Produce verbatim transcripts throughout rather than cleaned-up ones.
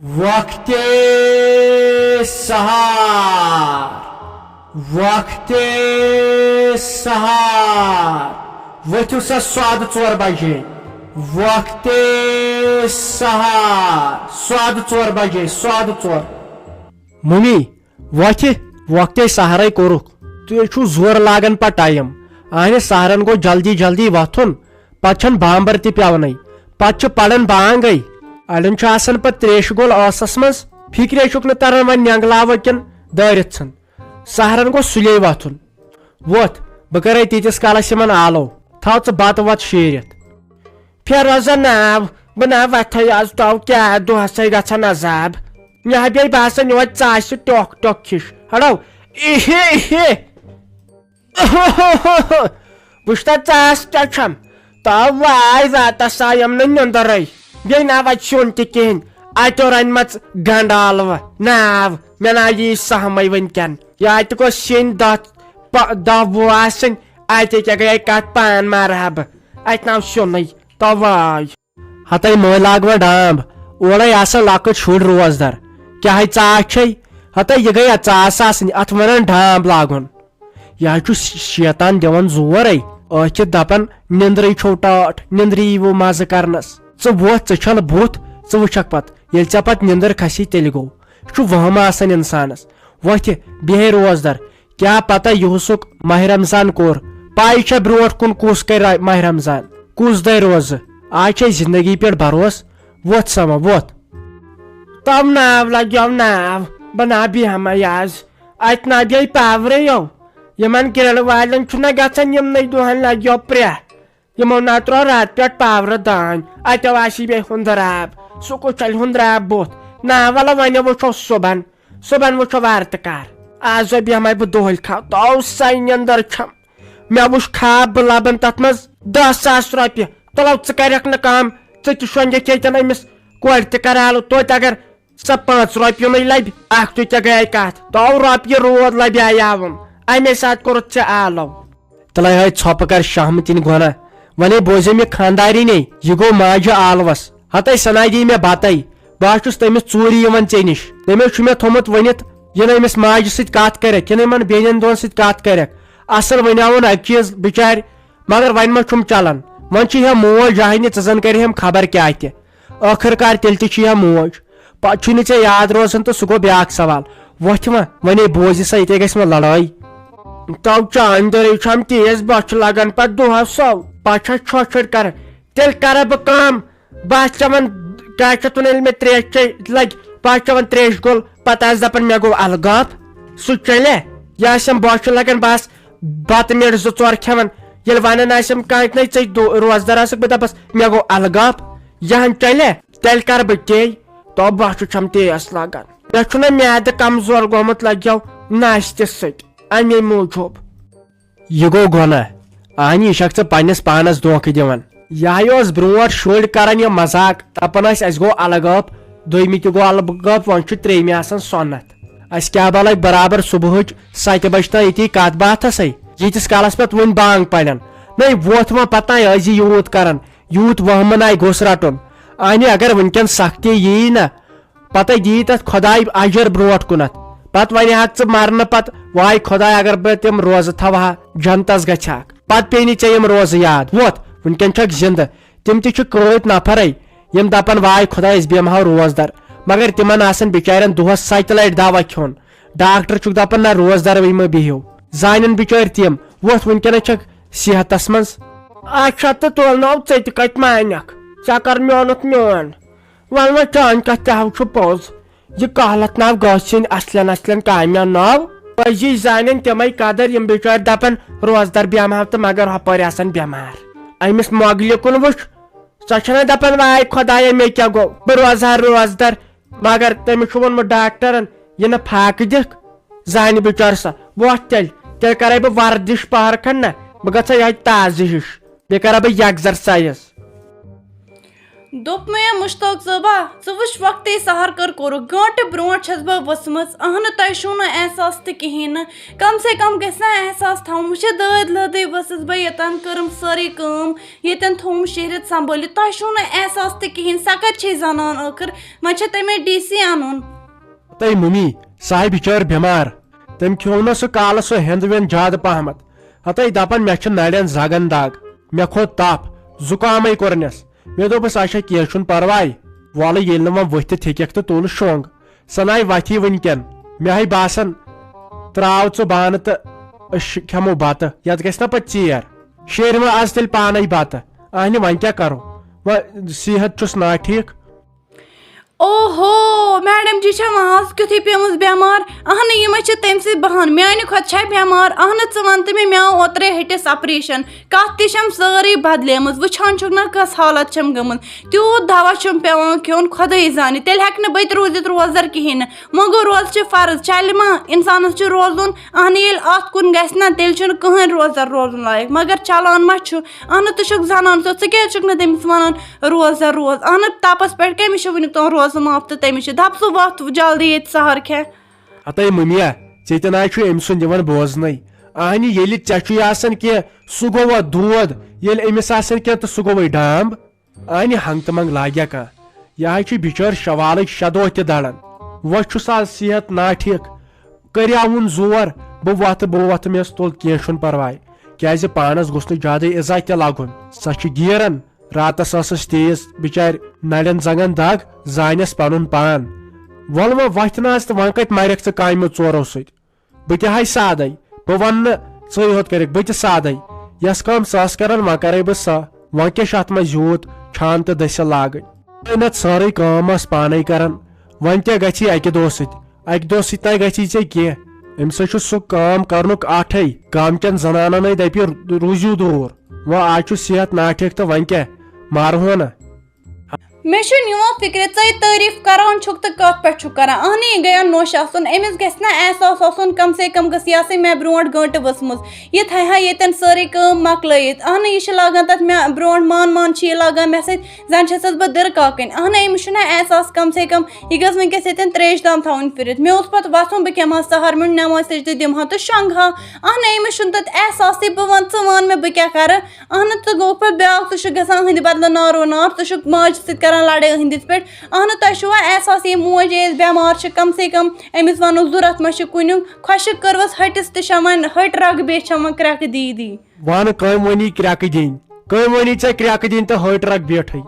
وقتِ سحر، وقتِ سحر۔ ؤتھِو سا سۄدٕ ژور بجے۔ وقتِ سحر، سۄدٕ ژور بجے، سۄدٕ ژور۔ مُمی، وۄتھِ، وقتِ سحرے کوٚرُکھ۔ تُہۍ چھِو زورٕ لاگان پتہٕ ٹایم۔ اہنہِ سحرن گوٚو جلدی جلدی وۄتھُن، پتہٕ چھَنہٕ بامبر تہِ پٮ۪ونَے، پتہٕ چھِ پران بانگے۔ اڑٮ۪ن چھُ آسان پتہٕ تریشہِ گول ٲسس منٛز، فکرے چھُکھ نہٕ تران وۄنۍ نینگلاوٕ کِنہٕ دٲرِتھ ژھٕن۔ سحرن گوٚو سُلے وۄتھُن۔ وۄتھ، بہٕ کرے تیٖتِس کالس یِمن آلو، تھاو ژٕ بتہٕ وتہٕ شیٖرِتھ۔ پھر روزا ناو، بہٕ نہ وتھے از تو کیٛاہ دۄہسے گژھان عذاب۔ مےٚ ہا بیٚیہِ باسان یِہوے ژاسہِ ٹۄکھ ٹۄکھ ہِش۔ ہڑو، اِہے اِہے۔ وٕچھتا ژاس کیٛاہ چھم؟ تو واے واتس آیم نہٕ نیٚنٛدرے۔ بیٚیہِ نہ وتہِ سیُن تہِ کِہیٖنۍ۔ اتیو رنمژ گنڈ ٲلوٕ۔ ناو، مےٚ نہ یی سہمے وٕنکٮ۪ن۔ یا تہِ گوٚژھ سِنۍ دہ پ-، دہ وُہ آسٕنۍ۔ اتہِ کیٛاہ گٔیے کتھ پان مارٕ ہا بہٕ۔ اتہِ ناو سیُنٕے۔ تو واے۔ ہتے مٲلۍ لاگوٕ ڈامب، اورے آسان لۄکٕٹۍ شُرۍ روزدر۔ کیٛاہ ہے ژاس چھے؟ ہتے یہِ گٔیہ ژاس آسٕنۍ، اتھ ونان ڈامب لاگُن۔ یہِ حظ چھُ شیطان دِوان زورے، أتھۍ چھِ دپان، "نِندرٕے چھو ٹاٹھ، نِندرِ یِیوٕ مزٕ کرنس۔ ژٕ وۄتھ، ژٕ چھل بُتھ، ژٕ وٕچھکھ پتہٕ، ییٚلہِ ژےٚ پتہٕ نِندٕر کھسی تیٚلہِ گوٚو۔" یہِ چھُ وہمہٕ آسان انسانس۔ وۄتھِ، بیہے روزدر، کیٛاہ پتہ یُہُسُک ماہِ رمضان کوٚر؟ پاے چھےٚ برونٹھ کُن کُس کرِ را-، ماہِ رمضان؟ کُس دَرِ روزٕ؟ آز چھے زندگی پٮ۪ٹھ بھروسہٕ۔ وۄتھ سما، وۄتھ۔ تو ناو لگیو ناو، بہٕ نا بیہمے آز۔ اتہِ نا بیٚیہِ پاورے یو۔ یِمن گرِل والٮ۪ن چھُنہ گژھان یِمنٕے دۄہن لگیو پرٛہ۔ یِمو نا ترٛوو راتہٕ پٮ۪ٹھ پاورٕ دانۍ۔ اتیو آسی بیٚیہِ ہُنٛدر آب۔ سُہ کُس چھلہِ ہُنٛدر آب بُتھ؟ نا ولہٕ وۄنۍ وٕچھو صُبحن۔ صُبحن وٕچھو وارٕ تہٕ کارٕ۔ آز بیہمے بہٕ دۄہلۍ کھا، تو سَے نیٚنٛدٕر چھم۔ مےٚ وٕچھ خواب، بہٕ لبن تتھ منٛز دَہ ساس رۄپیہِ۔ تُلو، ژٕ کرکھ نہٕ کٲم، ژٕ تہِ شۄنٛگکھ ییٚتٮ۪ن أمِس کورِ تہِ کرالہٕ توتہِ۔ اگر سۄ پانٛژھ رۄپیہِ نٕے لبہِ، اکھ تُہۍ کیٛاہ گٔیے کتھ؟ تو رۄپیہِ روٗد لبہِ آیاوُم، امے ساتہٕ کوٚرُتھ ژےٚ آلو۔ تلے ہے ژھۄپہٕ کر شہمہٕ تِنۍ گۄناہ۔ ونے بوزے مےٚ خاندارِنے، یہِ گوٚو ماجہِ آلوس۔ ہتے سنا دی مےٚ بتے۔ بہٕ ہا چھُس تٔمِس ژوٗرِ یِوان ژےٚ نِش۔ تٔمۍ حظ چھُ مےٚ تھوٚمُت ؤنِتھ، یِنہٕ أمِس ماجہِ سۭتۍ کتھ کرکھ، یِنہٕ یِمن بیٚنٮ۪ن دۄن سۭتۍ کتھ کرکھ۔ اصل ونیاوُن اکہِ چیٖز بچارِ، مگر وۄنۍ ما چھُم چلان؟ وۄنۍ چھِ ہیا موج جاہنہِ، ژٕ زن کرِ ہم خبر کیٛاہ تہِ۔ ٲخٕر کار تیٚلہِ تہِ چھِ ہیا موج۔ پتہٕ چھُے نہٕ ژےٚ یاد روزان تہٕ سُہ گوٚو بیٛاکھ سوال۔ وۄتھِ وۄنۍ، وۄنے بوزِ سا، ییٚتے گژھِ وۄنۍ لڑٲے۔ تو چانہِ دٔرٕے چھم تیز بۄچھِ لگان پتہٕ دۄہس سۄ۔ پتہٕ چھس چھۄچھ چھۄچھ کران۔ تیٚلہِ کرٕ بہٕ کٲم، بہٕ آسہٕ چٮ۪وان، کیٛاہ چھِ اتھ ونان، ییٚلہِ مےٚ تریش چے لگہِ، بہٕ آسہٕ چٮ۪وان تریش گول، پتہٕ آسہٕ دپان مےٚ گوٚو الگاب۔ سُہ چلے؟ یہِ آسٮ۪م بۄچھِ لگان، بہٕ آسہٕ بتہٕ میٖٹھ زٕ ژور کھٮ۪وان۔ ییٚلہِ ونان آسٮ۪م کانٛہہ، "نَے ژےٚ دو-، روزدار آسکھ"، بہٕ دپس، "مےٚ گوٚو الگاب"، یہِ ہن چلے؟ تیٚلہِ کرٕ بہٕ تے۔ تو بۄچھِ چھم تیز لگان۔ مےٚ چھُنہ میادٕ کمزور گوٚمُت لگیو ناشتہِ سۭتۍ، امے موٗجوٗب۔ یہِ گوٚو گۄناہ۔ اہنہِ، یہِ چھکھ ژٕ پننِس پانس دھوکہٕ دِوان۔ یہِ ہا اوس برونٹھ شُرۍ کران یہِ مذاق، دپان ٲسۍ، "اسہِ گوٚو الگاب"، دوٚیمہِ تہِ گوٚو الگاب، وۄنۍ چھُ ترٛیٚیمہِ آسان سۄنتھ۔ اسہِ کیٛاہ بلے برابر صبحٕچ ستہِ بجہِ تام ییٚتی کتھ باتھسے، ییٖتِس کالس پتہٕ وُنہِ بانگ پرن۔ نَے وۄتھ وۄنۍ پتہٕ تام ٲسی یوٗت کران، یوٗت وہمہٕ ناے گوٚژھ رٹُن۔ اہنہِ، اگر وُنکٮ۪ن سختی ییی نہ، پتہٕ دِیی تتھ خۄداے اجر برونٹھ کُنتھ۔ پتہٕ ونہِ ہاکھ ژٕ مرنہٕ پتہٕ، واے خۄداے، اگر بہٕ تِم روزٕ تھاوہا، جنتس گژھِ ہاکھ۔ پتہٕ پیٚیہِ نہٕ ژےٚ یِم روزٕ یاد۔ وۄتھ، وُنکٮ۪ن چھکھ زندٕ۔ تِم تہِ چھِ کٲتۍ نفرے، یِم دپن، "واے خۄداے، أسۍ بیٚہمہٕ ہاو روزدر"۔ مگر تِمن آسن بچارٮ۪ن دۄہس ستہِ لٹہِ دوا کھیوٚن۔ ڈاکٹر چھُکھ دپان، "نہ، روزدروٕے مہ بِہِو"۔ زانن بچٲرۍ تِم۔ وۄتھ، وُنکٮ۪نس چھکھ صحتس منٛز۔ اچھا، تہٕ تُل ناو، ژٕ تہِ کتہِ مانکھ؟ ژےٚ کر میونُتھ میون؟ ول وۄنۍ، چٲنۍ کتھ تہِ ہاو چھُ پوٚز۔ یہِ کہلت ناو گژھِ یِنۍ اصلٮ۪ن اصلٮ۪ن کامٮ۪ن ناو۔ پزی زانن تِمے قدر، یِم بچٲرۍ دپن، "روزدر بیمار"، تہٕ مگر ہۄپٲرۍ آسن بٮ۪مار۔ أمِس مۄگلہِ کُن وٕچھ، سۄ چھنہ دپان، "واے خۄدایا، مےٚ کیٛاہ گوٚو؟ بہٕ روزٕ ہا روزدر، مگر تٔمِس چھُ ووٚنمُت ڈاکٹرن، یہِ نہٕ فاقہٕ دِکھ زانہِ بچار سا۔ وۄتھ تیٚلہِ، تیٚلہِ کرے بہٕ ورزش پہر کھنڈ نہ، بہٕ گژھٕ یِہوٚے تازٕ ہِش، بیٚیہِ کرٕ بہٕ یہِ exercise۔" دوٚپ مےٚ، مشتاق صٲبا، ژٕ وٕچھ، وقتے سحر کٔر کوٚرُکھ۔ گٲنٛٹہٕ برونٛٹھ چھَس بہٕ ؤژھمٕژ۔ اہنہٕ، تۄہہِ چھُو نہٕ احساس تہِ کِہیٖنۍ نہٕ۔ کم سے کم گژھِ نا احساس تھاوُن۔ وٕچھ، دٲدۍ لٲدٕے ؤژھٕس بہٕ ییٚتٮ۪ن، کٔرٕم سٲرٕے کٲم، ییٚتٮ۪ن تھوٚوُم شیہرِتھ سنبھٲلِتھ۔ تۄہہِ چھُو نہٕ احساس تہِ کِہیٖنۍ۔ سۄ کَتہِ چھے زنان ٲخٕر؟ وۄنۍ چھےٚ تٔمۍ ڈی سی اَنُن۔ تَے مُمی، سۄ آیہِ بِچٲر بٮ۪مار۔ تٔمۍ کھیوٚو نہ سُہ کالہٕ سُہ ہٮ۪نٛد وٮ۪نٛد زیادٕ پہمتھ۔ ہتَے دپان، مےٚ چھِ نرٮ۪ن زگن دگ، مےٚ کھوٚت تپھ، زُکامٕے کوٚرنس۔ مےٚ دوٚپُس، اچھا، کینٛہہ چھُنہٕ پرواے، وۄلہٕ ییٚلہِ نہٕ وۄنۍ ؤتھِتھ ہیٚککھ تہٕ تُل شۄنٛگ۔ سۄ ناے وتھی وٕنکٮ۪ن۔ مےٚ ہاے باسان، ترٛاو ژٕ بانہٕ تہٕ أسۍ کھٮ۪مو بتہٕ، یتھ گژھِ نہ پتہٕ ژیر۔ شیرِ وۄنۍ از تیٚلہِ پانے بتہٕ۔ اہنہِ، وۄنۍ کیٛاہ کرو؟ وۄنۍ صحت چھُس ناٹھیٖک۔ اوہو، میڈم جی چھےٚ وۄنۍ آز کیُتھُے پیٚمٕژ بٮ۪مار؟ اہنہٕ، یہِ ما چھِ تٔمۍ سٕے بہان؟ میانہِ کھۄتہٕ چھےٚ بٮ۪مار۔ اہنہٕ، ژٕ وَن تہٕ مےٚ، مےٚ آو اوترَے ہٹِس آپریشن۔ کَتھ تہِ چھَم سٲرٕے بدلیمٕژ۔ وٕچھان چھُکھ نہ کۄس حالت چھَم گٔمٕژ۔ تیوٗت دوا چھُم پٮ۪وان کھیوٚن، خۄدٲیی زانہِ۔ تیٚلہِ ہٮ۪کہٕ نہٕ بہٕ تہِ روٗزِتھ روزدر کِہیٖنۍ نہٕ۔ وۄنۍ گوٚو، روزٕ چھِ فرض، چلہِ ما اِنسانَس چھُ روزُن؟ اہنہٕ، ییٚلہِ اَتھ کُن گژھِ نہ، تیٚلہِ چھُنہٕ کٕہٕنۍ روزدر روزُن لایق۔ مگر چلان ما چھُ؟ اہنہٕ، ژٕ چھُکھ زنان سیوٚد، ژٕ کیٛازِ چھُکھ نہٕ تٔمِس وَنان؟ روزدر روز۔ اہنہٕ، تپس پٮ۪ٹھ کٔمِس چھُ وٕنیُک تام روزٕ معاف تہٕ تٔمِس چھُ۔ دپ سُہ وۄتھ جلدی ییٚتہِ سحر کھٮ۪تھ۔ ہتے مُمیا، ژےٚ تہِ نہ چھُ أمۍ سُنٛد یِوان بوزنَے۔ اہنہِ، ییٚلہِ ژےٚ چھُے آسان کینٛہہ، سُہ گوٚوا دود، ییٚلہِ أمِس آسان کینٛہہ تہٕ سُہ گوٚوٕے ڈامب۔ اہنہِ، ہنٛگ تہٕ منٛگ لاگیا کانٛہہ؟ یہِ حظ چھُ بِچٲر شوالٕکۍ شےٚ دۄہ تہِ دڑان۔ وۄنۍ چھُس آز صحت ناٹھیٖک، کٔرِیاوُن زور، بہٕ وۄتھٕ، بہٕ وۄتھٕ، مےٚ ٲس تُل، کینٛہہ چھُنہٕ پرواے، کیٛازِ پانس گوٚژھ نہٕ زیادٕ اِزا تہِ لگُن۔ سۄ چھِ گیران۔ راتس ٲسٕس تیز بچارِ نرٮ۪ن زنگن دگ، زانٮ۪س پنُن پان۔ وۄلہٕ وۄنۍ وۄتھِ نہ حظ تہٕ وۄنۍ کتہِ مرکھ ژٕ کامہِ ژورو سۭتۍ؟ بہٕ تہِ ہاے سادے، بہٕ ونہٕ نہٕ ژٕے ہوت کٔرِکھ، بہٕ تہِ سادے۔ یۄس کٲم سۄ ٲس کران، وۄنۍ کرے بہٕ سۄ۔ وۄنۍ کیٛاہ چھُ اتھ منٛز یوٗت چھان تہٕ دٔسِل لاگٕنۍ؟ ہے نتہٕ سٲرٕے کٲم ٲس پانے کران، وۄنۍ کیٛاہ گژھی اکہِ دۄہ سۭتۍ؟ اکہِ دۄہ سۭتۍ نہ گژھی ژےٚ کینٛہہ۔ أمِس حظ چھُ سُہ کٲم کرنُک اٹھے، گامہٕ کٮ۪ن زنانن ہے دپہِ، روٗزِو دوٗر۔ وۄنۍ آز چھُ صحت ناٹھیٖک تہٕ وۄنۍ کیٛاہ، مارہون نا۔ مےٚ چھُنہٕ یِوان فِکرِ، ژَے تعٲریٖف کَران چھُکھ تہٕ کَتھ پٮ۪ٹھ چھُکھ کَران؟ اَہنہِ، یہِ گٔیو نوٚش آسُن۔ أمِس گژھِ نہ احساس آسُن، کم سے کم گٔژھ یہِ آسٕنۍ مےٚ برونٛٹھ گٲنٛٹہٕ ؤژھمٕژ۔ یہِ تھایہِ ہا ییٚتٮ۪ن سٲرٕے کٲم مۄکلٲیِتھ۔ اَہنہِ، یہِ چھِ لاگان تَتھ مےٚ برونٛٹھ مان مان چھِ یہِ لاگان مےٚ سۭتۍ، زَن چھَسَس بہٕ دِرٕ کاکٕنۍ۔ اَہنہِ، أمِس چھُنہ احساس کم سے کم، یہِ گٔژھ وٕنۍکٮ۪س ییٚتٮ۪ن ترٛیش دام تھاوٕنۍ پھِرِتھ۔ مےٚ اوس پَتہٕ وَسُن، بہٕ کھٮ۪مہٕ ہا سحر میوٚنٛڈ، نٮ۪ماز سجدٕ دِمہٕ ہا تہٕ شۄنٛگہٕ ہا۔ اَہنہِ، أمِس چھُنہٕ تَتہِ احساسٕے۔ بہٕ وَنہٕ، ژٕ وَن مےٚ، بہٕ کیٛاہ کَرٕ؟ اہنہٕ، ژٕ گوٚوُکھ پَتہٕ بیٛاکھ، ژٕ چھُکھ گژھان أہنٛدِ بدلہٕ نارو نار، ژٕ چھُکھ ماجہِ سۭتۍ کران لڑٲے أہنٛدِس پٮ۪ٹھ۔ اہنہٕ، تۄہہِ چھُوا احساس، یہِ موج ییٚلہِ بٮ۪مار چھِ، کم سے کم أمِس وَنُن ضوٚرَتھ ما چھِ کُنیُک؟ خۄشٕک کٔروَس ۂٹِس تہِ چھَوان، ۂٹۍ رَگ بیٚیہِ چھَوان کرٛٮ۪کہٕ دی دی۔ وَنہٕ کٔمۍ وَنی کرٛٮ۪کہٕ دِنۍ؟ کٔمۍ وَنی ژےٚ کرٛٮ۪کہٕ دِنۍ تہٕ ۂٹۍ رَگ بیٹھٕے؟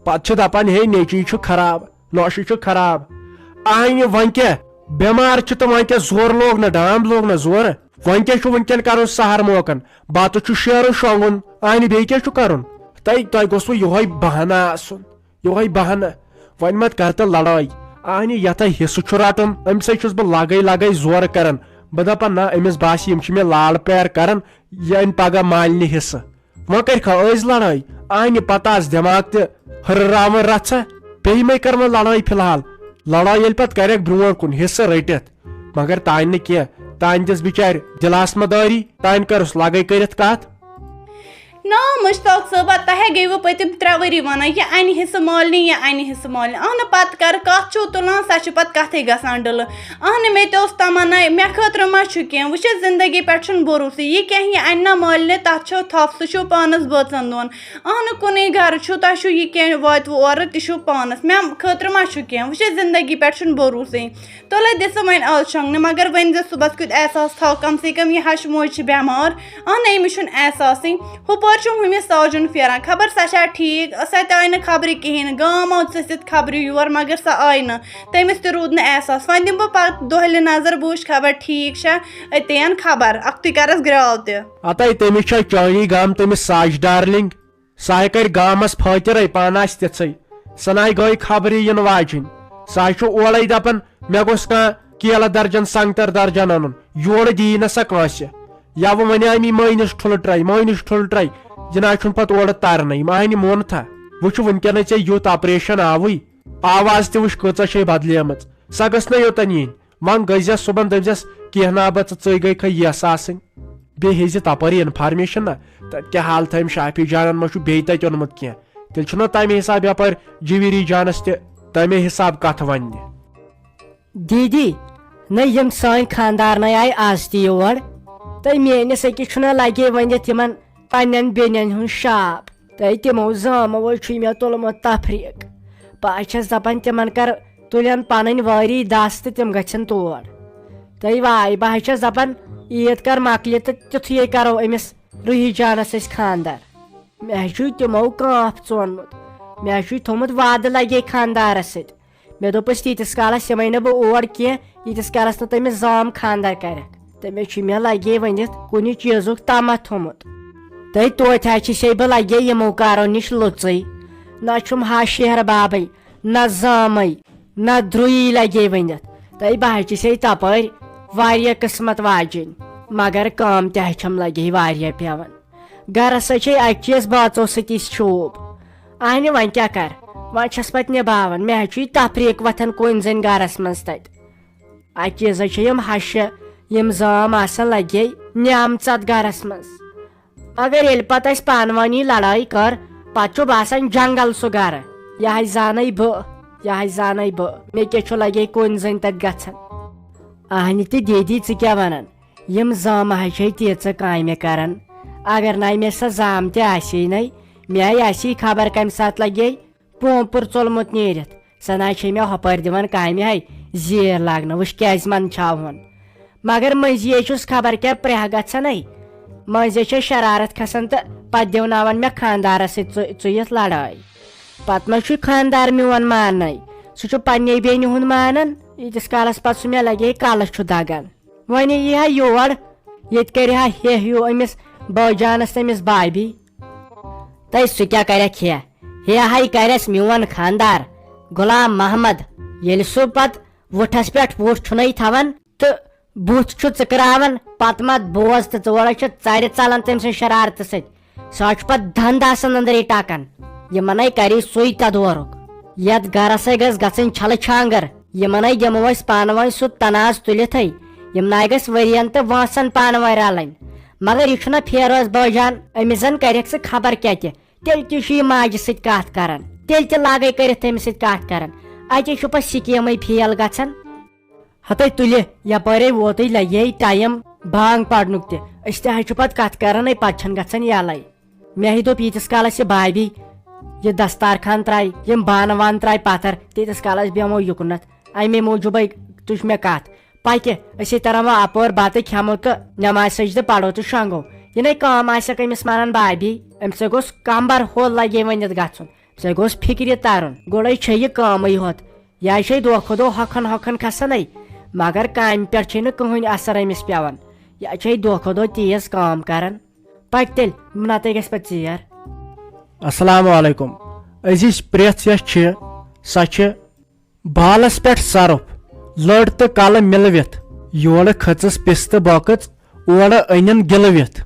پَتہٕ چھِ دَپان، ہے، نیٚچی چھُ خراب، نوشہِ چھُ خراب۔ اہنہِ، وۄنۍ کیٛاہ؟ بٮ۪مار چھُ تہٕ وۄنۍ کیٛاہ؟ زورٕ لوگ نہ، ڈامب لوگ نہ زورٕ؟ وۄنۍ کیٛاہ چھُ وٕنکٮ۪ن کَرُن سحر موقعن؟ بتہٕ چھُ شیرُن شۄنٛگُن، اہنہِ بیٚیہِ کیٛاہ چھُ کرُن؟ تۄہہِ، تۄہہِ گوٚژھوٕ یِہوے بہانہ آسُن، یِہوے بہانہ۔ وۄنۍ مت کر تہٕ لڑٲے۔ اہنہِ یتھے حصہٕ چھُ رٹُن، أمِس سۭتۍ چھُس بہٕ لگے لگے زورٕ کران۔ بہٕ دپان نہ، أمِس باسہِ یِم چھِ مےٚ لال پیر کران، یہِ انہِ پگاہ مالنہِ حصہٕ۔ وۄنۍ کرِ کھا أزۍ لڑٲے؟ اہنہِ پتہٕ آسہٕ دٮ۪ماغ تہِ ہُرراوان رژھا۔ بیٚیہِ مے کر وۄنۍ لڑٲے فی الحال۔ لڑٲے ییٚلہِ پتہٕ کرٮ۪کھ برونٛٹھ کُن حصہٕ رٔٹِتھ۔ مگر تانۍ نہٕ کینٛہہ، تانۍ دِژ بِچارِ دِلاسہٕ مدٲری، تانۍ کٔرٕس لگے کٔرِتھ کتھ۔ نا مشتاق صٲبہ، تۄہے گٔیوٕ پٔتِم ترٛےٚ ؤری ونان، یہِ انہِ حصہٕ مالنہِ، یہِ انہِ حصہٕ مالنہِ۔ اہنہٕ پتہٕ کر کتھ چھُو تُلان، سۄ چھِ پتہٕ کتھٕے گژھان ڈٕلہٕ۔ اہنہٕ مےٚ تہِ اوس تمنا، مےٚ خٲطرٕ ما چھُ کینٛہہ؟ وٕچھ حظ، زندگی پٮ۪ٹھ چھُنہٕ بھروسہٕ، یہِ کینٛہہ یہِ انہِ نا مالنہِ، تتھ چھو تھپھ، سُہ چھُو پانس بٲژن دۄن۔ اہنہٕ کُنُے گرٕ چھُو، تۄہہِ چھُو یہِ کینٛہہ واتوٕ اورٕ، تہِ چھُو پانس، مےٚ خٲطرٕ ما چھُ کینٛہہ؟ وٕچھ حظ، زندگی پٮ۪ٹھ چھُنہٕ بھروسٕے۔ تُلے دِ سا وۄنۍ آز شۄنٛگنہٕ، مگر ؤنۍ زِ صُبحس کیُتھ احساس تھاو کم سے کم، یہِ ہش موج چھِ بٮ۪مار۔ اہنہٕ أمِس چھُنہٕ احساسٕے۔ ہُپٲرۍ چھُم ہُمِس ساجُن پھیران، خبر سۄ چھا ٹھیٖک؟ سۄ تہِ آیہِ نہٕ خبرِ کِہیٖنۍ، گام آو ژٔسِتھ خبرِ یور، مگر سۄ آیہِ نہٕ۔ تٔمِس تہِ روٗد نہٕ احساس۔ وۄنۍ دِمہٕ بہٕ پتہٕ دۄہلہِ نظر، بہٕ وٕچھِ خبر ٹھیٖک چھا أتین خبر، اکھتُے کرس گراو تہِ۔ ہتے تٔمِس چھا چانی گام تٔمِس ساجہِ ڈارلِنگ؟ سۄ ہاے کرِ گامس فٲطرے، پانہٕ آسہِ تِژھے۔ سۄ ناے گٔے خبرِ یِنہٕ واجِنۍ۔ سۄ ہاے چھُ اورے دپان، مےٚ گوٚژھ کانٛہہ کیلہٕ درجن، سنگتر درجن انُن۔ یورٕ دِیی نہٕ سۄ کٲنٛسہِ۔ یا وۄنۍ ونیٛاے مےٚ مٲنِس ٹھُلہٕ ٹرے، مٲنِس ٹھُلہٕ ٹرے۔ یہِ نہ چھُنہٕ پتہٕ اورٕ ترنٕے۔ مٲنہِ مونتھا؟ وٕچھ وٕنکیٚنٕے ژےٚ یُتھ آپریشن آوٕے۔ آواز تہِ وٕچھ کۭژاہ چھے بدلیمٕژ۔ سۄ گٔژھ نہ یوٚتن یِنۍ۔ وۄنۍ گٔژھۍ زٮ۪س صُبحن، دٔپۍ زٮ۪س، کینٛہہ نا بہ، ژٕ ژٕے گٔے کھا یَس آسٕنۍ۔ بیٚیہِ ہیٚزِ تپٲری انفارمیشن نا، تتہِ کیٛاہ حال تھٲیم شافی جانن، ما چھُ بیٚیہِ تتہِ اوٚنمُت کینٛہہ؟ تیٚلہِ چھُنہ تمہِ حساب یپٲرۍ جویری جانس تہِ تمے حساب کتھ وننہِ۔ دیدی، نہ، یم سٲنۍ خاندار نہ آیہِ از تہِ یور، تہٕ میٲنِس أکِس چھُنہ لگے ؤنِتھ یِمن پننٮ۪ن بیٚنٮ۪ن ہُنٛد شاپ۔ تہٕ تِمو زامو چھُے مےٚ تُلمُت تفریٖق۔ بہٕ چھَس دَپان تِمَن کَر تُلن پَنٕنۍ وٲری دَس تہٕ تِم گژھن تور۔ تہٕ واے، بہٕ حظ چھَس دَپان عیٖد کَر مۄکلہِ تہٕ تیُتھُے کَرو أمِس روحی جانَس أسۍ خانٛدر۔ مےٚ حظ چھُے تِمو کانٛپھ ژونمُت۔ مےٚ حظ چھُے تھوٚمُت وعدٕ لگے خانٛدارَس سۭتۍ۔ مےٚ دوٚپُس، ییٖتِس کالس یِمے نہٕ بہٕ اور کینٛہہ، ییٖتِس کالس نہٕ تٔمِس زام خانٛدر کرکھ۔ تٔمِس چھُ مےٚ لگے ؤنِتھ کُنہِ چیٖزُک تمہ تھوٚمُت۔ تہٕ توتہِ حظ چھِ سے بہٕ لگے یِمو کارو نِش لُژٕے۔ نہ چھُم ہا شہر بابٕے، نہ زامٕے، نہ درُیی لگے ؤنِتھ۔ تہٕ بہٕ حظ چھِ سے تپٲرۍ واریاہ قٕسمت واجِنۍ، مگر کٲم تہِ حظ چھم لگے واریاہ پٮ۪وان۔ گرس حظ چھے اکہِ چیٖز بٲژو سۭتی شوٗب۔ اہنہِ وۄنۍ کیٛاہ کر، وۄنۍ چھس پتہٕ نباوان، مےٚ حظ چھُ یہِ تفریٖق وۄتھان کُنۍ زٔنۍ گرس منٛز تتہِ۔ اکہِ چیٖزٕ چھِ یِم ہشہِ، یِم زٲم آسان لگے نیمژت گرس منٛز۔ مگر ییٚلہِ پتہٕ اسہِ پانہٕ وٲنی لڑٲے کٔر، پتہٕ چھُ باسان جنگل سُہ گرٕ۔ یہِ حظ زانے بہٕ، یہِ حظ زانے بہٕ، مےٚ کیٛاہ چھُ لگے کُنۍ زٔنۍ تتہِ گژھان۔ اہنہِ تہٕ دیدی، ژٕ کیٛاہ ونان؟ یِم زامہٕ ہا چھے تیٖژٕ کامہِ کران۔ اگر نَے مےٚ سۄ زام تہِ آسے نَے، مےٚ آسہِ خبر کمہِ ساتہٕ لگے پونٛپُر ژوٚلمُت نیٖرِتھ۔ سۄ نَے چھے مےٚ ہۄپٲرۍ دِوان کامہِ ہاے زیٖر لاگنہٕ، وٕچھ کیٛازِ منٛدچھاوہون۔ مگر مٔنٛزی ہے چھُس خبر کیٛاہ پرٛاہ گژھان ہے۔ مٔنٛزۍ ہے چھے شرارت کھسان تہٕ پتہٕ دِوناوان مےٚ خانٛدارس سۭتۍ ژُ-، ژُیِتھ لڑٲے۔ پتہٕ ما چھُے خانٛدار میون ماننَے؟ سُہ چھُ پننے بیٚنہِ ہُنٛد مانان، ییٖتِس کالس پتہٕ سُہ مےٚ لگہِ ہے کلس چھُ دگان۔ وۄنۍ یی ہا یور، ییٚتہِ کرِ ہا ہے ہیوٗ أمِس بٲجانس تہٕ أمِس بابی۔ تہٕ سُہ کیٛاہ کرٮ۪کھ ہے؟ ہے ہاے کرٮ۪س میون خاندار غلام محمد۔ ییٚلہِ سُہ پتہٕ وُٹھس پٮ۪ٹھ وُٹھ چھُنَے تھاوان تہٕ بُتھ چھُ ژٕکراوان، پتہٕ ما بوز تہٕ ژٕ وَلَے چھِ ژَرِ ژلان تٔمۍ سٕنٛدِ شرارتہٕ سۭتۍ۔ سُہ حظ چھُ پتہٕ دنٛد آسان أنٛدرے ٹکان۔ یِمنے کری سُے تدورُک۔ یتھ گرس ہے گٔژھ گژھٕنۍ چھلہٕ چھانگر۔ یِمنے دِمو أسۍ پانہٕ ؤنۍ سُہ تنازٕ تُلِتھٕے۔ یِم ناے گژھِ ؤرین تہٕ وٲنٛسن پانہٕ ؤنۍ رلٕنۍ۔ مگر یہِ چھُنہ فیروز بٲجان، أمِس زن کرٮ۪کھ ژٕ خبر کیٛاہ تہِ۔ تیٚلہِ تہِ چھُ یہِ ماجہِ سۭتۍ کتھ کران۔ تیٚلہِ تہِ لاگے کٔرِتھ تٔمِس سۭتۍ کتھ کران۔ اتے چھُ پتہٕ سکیٖمٕے فیل گژھان۔ ہتے تُلہِ، یپٲرے ووتُے لگے ٹایم بانگ پرنُک تہِ۔ أسۍ تہِ حظ چھِ پتہٕ کتھ کران، اے پتہٕ چھَنہٕ گژھان یلے۔ مےٚ ہے دوٚپ، ییٖتِس کالس یہِ بابی یہِ دستارخان ترٛایہِ، یِم بانہٕ وانہٕ ترٛایہِ پتھر، تیٖتِس کالس بیٚہمو یُکنتھ۔ امے موٗجوٗبے تُج مےٚ کتھ۔ پکہِ، أسۍ ہے ترمو اپٲرۍ بتہٕ کھٮ۪مو تہٕ نماز سجدٕ پرو تہٕ شۄنگو۔ یہِ نے کٲم آسٮ۪کھ أمِس ونان بابی، أمۍ سۭتۍ گوٚژھ کمبر ہوٚل لگے ؤنِتھ گژھُن۔ أمۍ سۭتۍ گوٚژھ فکرِ ترُن۔ گۄڈے چھے یہِ کٲمٕے ہوت۔ یا چھے دۄہ کھۄتہٕ دۄہ ہۄکھان ہۄکھان کھسان ہے، مگر کامہِ پٮ۪ٹھ چھے نہٕ کٕہٕنۍ اثر أمِس پٮ۪وان۔ یا چھے دۄہ کھۄتہٕ دۄہ تیز کٲم کران۔ پکہِ تیٚلہِ، نتہٕ گژھِ پتہٕ ژیر۔ السلام علیکم۔ أزِچ پرٛٮ۪ژھ یۄس چھِ، سۄ چھِ بالس پٮ۪ٹھ سرُپھ، لٔٹ تہٕ کلہٕ مِلوِتھ، یورٕ کھٔژٕس پِستہٕ بۄکٕژ، اورٕ أنِن گِلوِتھ۔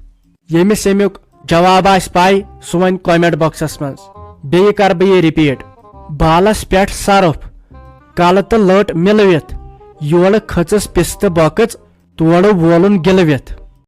ییٚمِس ییٚمیُک جواب آسہِ پاے، سُہ وَنہِ comment boxس منٛز۔ بیٚیہِ کَرٕ بہٕ یہِ repeat۔ بالَس پٮ۪ٹھ سَرُپھ، کَلہٕ تہٕ لٔٹ مِلوِتھ، یورٕ کھٔژٕس پِستہٕ بۄکٕژ، تورٕ وولُن گِلوِتھ۔